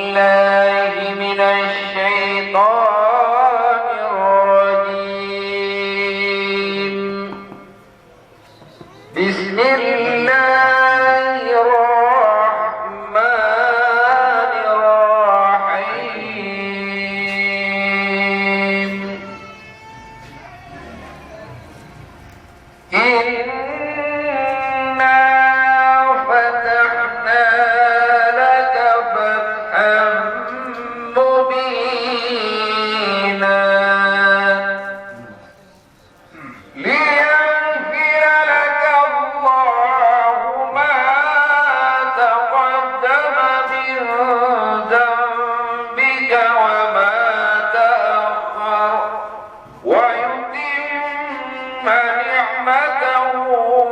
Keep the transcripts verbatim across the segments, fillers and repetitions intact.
بالله من الشيطان الرجيم. بسم الله الرحمن الرحيم. إنا فتحنا لك فتحا مبينا. ليغفر لك الله ما تقدم من ذنبك وما تأخر، ويتم نعمته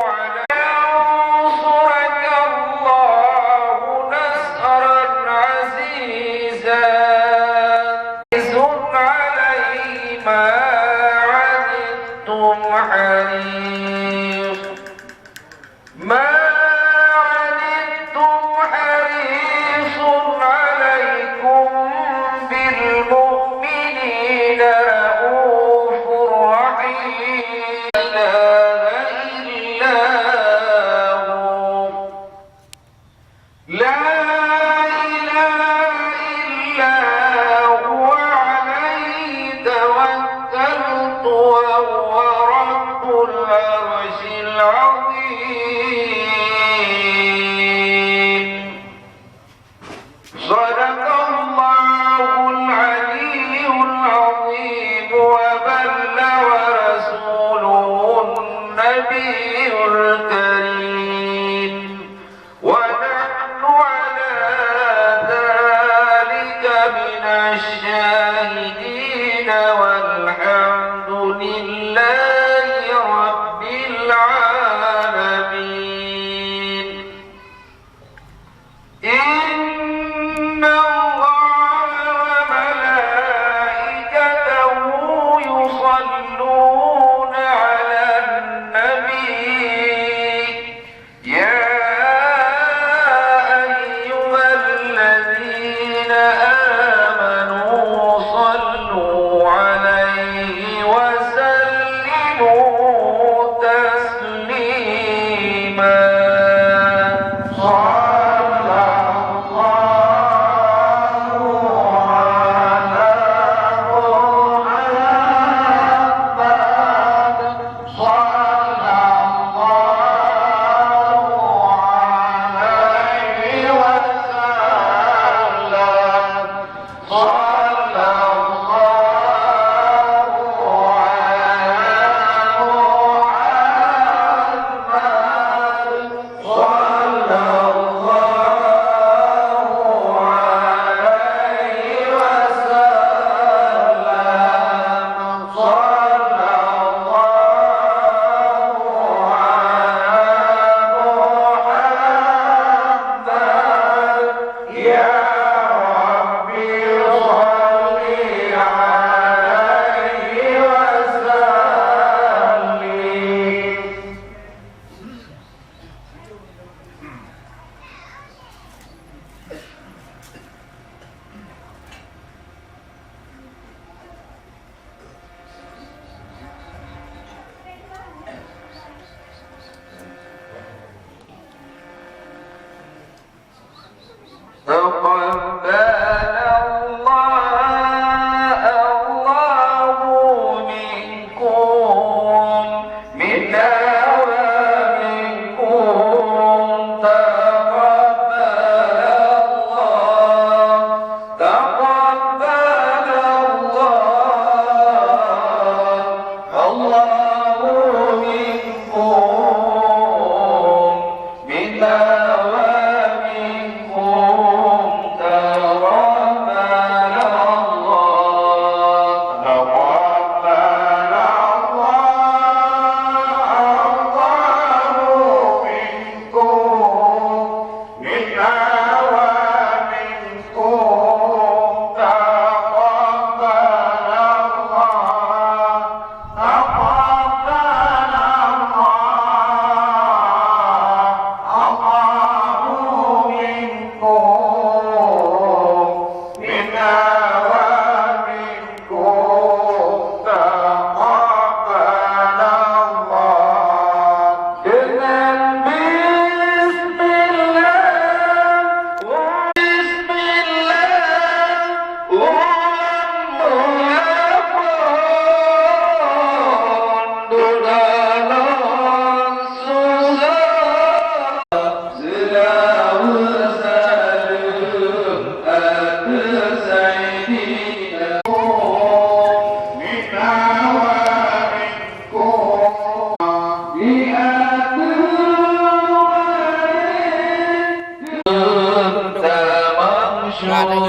عليك، وينصرك الله نصرا عزيزا. عزيز عليه ما عنتم حريص، ما عنتم حريص عليكم بالمؤمنين رءوف رحيم. لا إله إلا هو. لا إله إلا هو عليه توكلت وهو رب العرش العظيم. صدق الله العلي العظيم وبلغ رسوله النبي الكريم. ونحن على ذلك من الشاهدين والحمد لله رب العالمين. إن الله وملائكته يصلون على النبي. يا أيها الذين آمنوا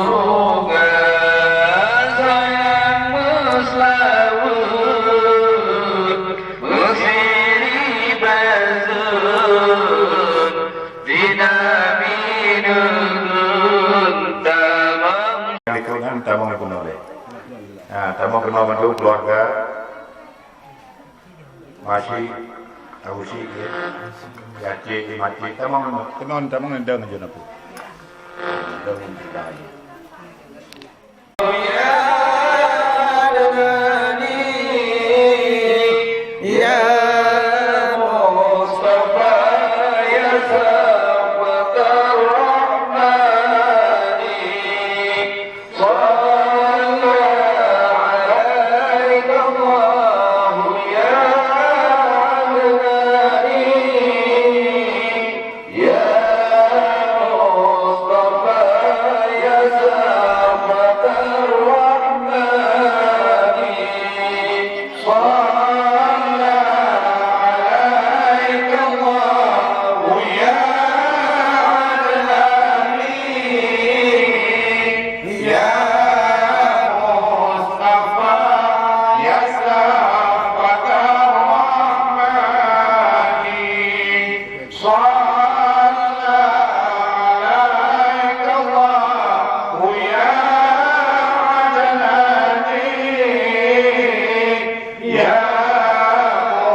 Semoga sayang meuseulaweuet, meusiri beuzeuet, di Nabi neuheun tamong. Likot nyan tamong keunoe lé. Ha, tamong keunoe bantu keluarga. Masyik, Abu Syik, ya. Yacik, Macik, tamong, tamong, tamong, dang je napu. Dang je. Ya Adnani, ya Mustafa, ya Safwatar Rahmani. صلى عليك الله يا عدناني، يا مصطفى، يا سفوة الرحمن. صلى عليك الله يا عدناني، يا مصطفى، يا سفوة الرحمن. صلى عليك الله يا عدناني، يا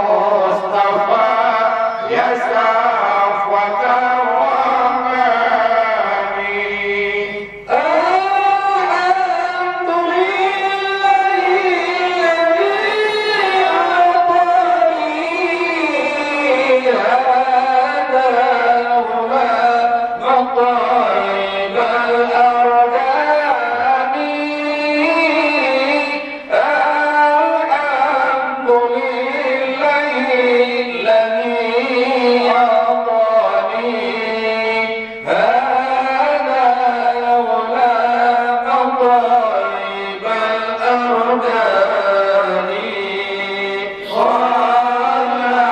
مصطفى، يا سفوة الرحمن. الحمد لله الذي أعطاني هذا الغلام الطيب الأرداني. الحمد لله الذي أعطاني هذا الغلام الطيب الأرداني. صلى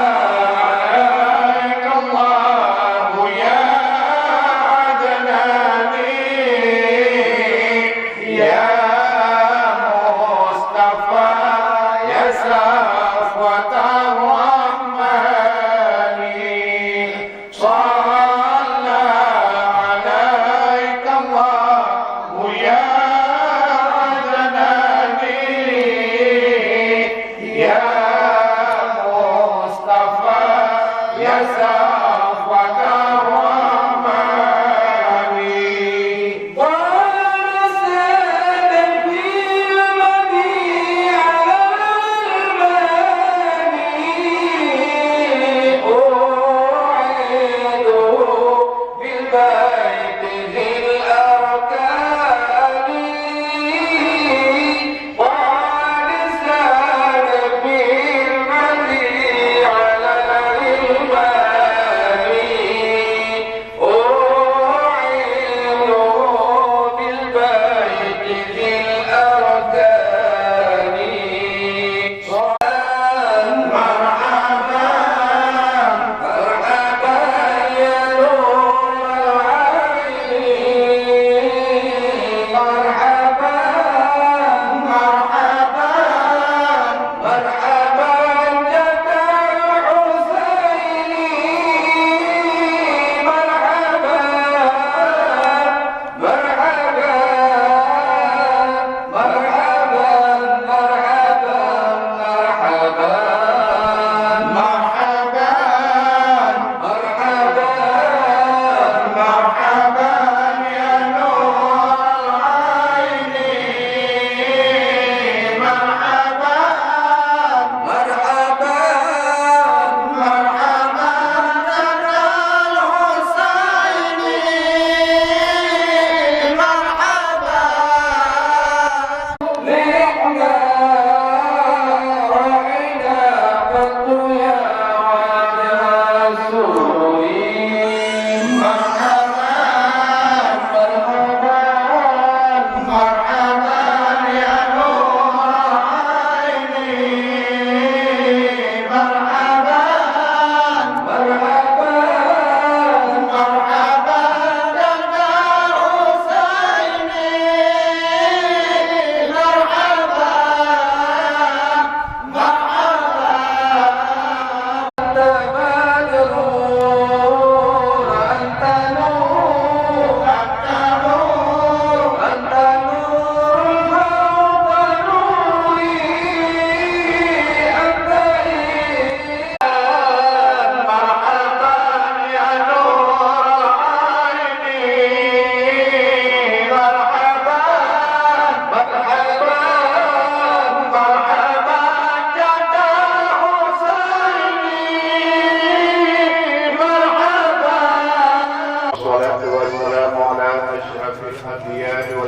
عليك الله يا عدناني، يا مصطفى، يا سفوة الرحمن. صلى عليك الله يا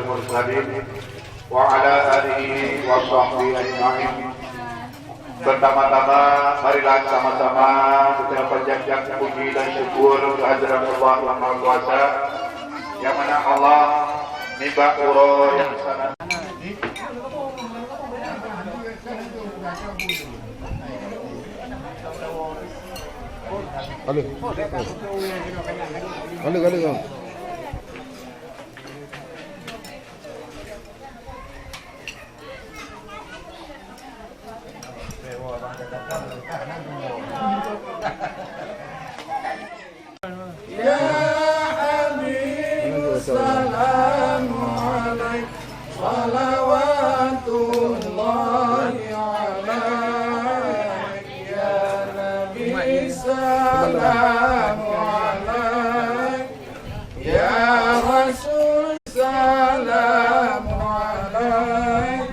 Mursalin wa ala alihi wa sahbihi ajma'in. Pertama-tama, marilah sama-sama kita panjatkan puji dan syukur kehadirat Allah Yang Maha Kuasa, yang mana Allah nibak uroe nyang sangat Halo. Halo, halo, halo. Ya Habib, salamu alaik, salawatullahi alaik. Ya Nabi, salamu alaik. Ya Rasul, salamu alaik.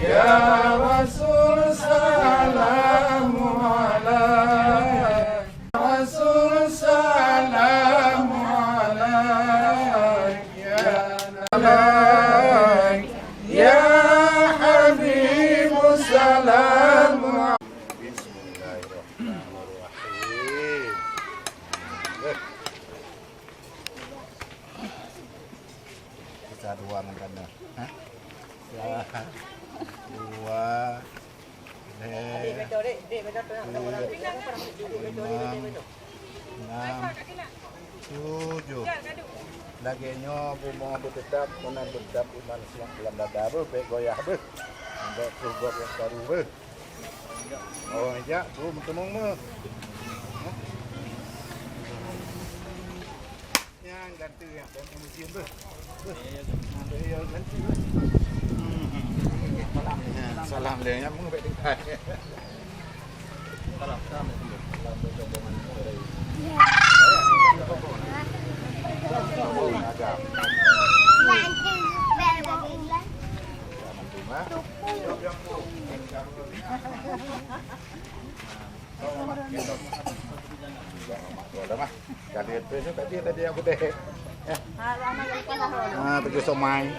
Ya Rasul, salamu alaik. Rasul, salamu alaik, ya Nabi, ya Habib, salamu. Bismillahirrahmanirrahim. Eh. Kita dua ngon tanah. Ha? Sa-, dua, lhèe, siet, limong, nam, tujoh. Lagèe nyoe bumoe beuteutap, meunan beuteutap iman Islam dalam dada beuh, bèk goyah beuh. Bèk peugob nyang karu beuh. Oh, jak, bu meuteumong meuh. Nyang ganti nyang dan museum beuh. Beuh. Nang beuh, ya, ganti beuh. Hmm. Salam lé nyang meuh bèk tinggai. Salam, salam. Kali itu tadi, tadi yang putih. Ah, tujuh somai.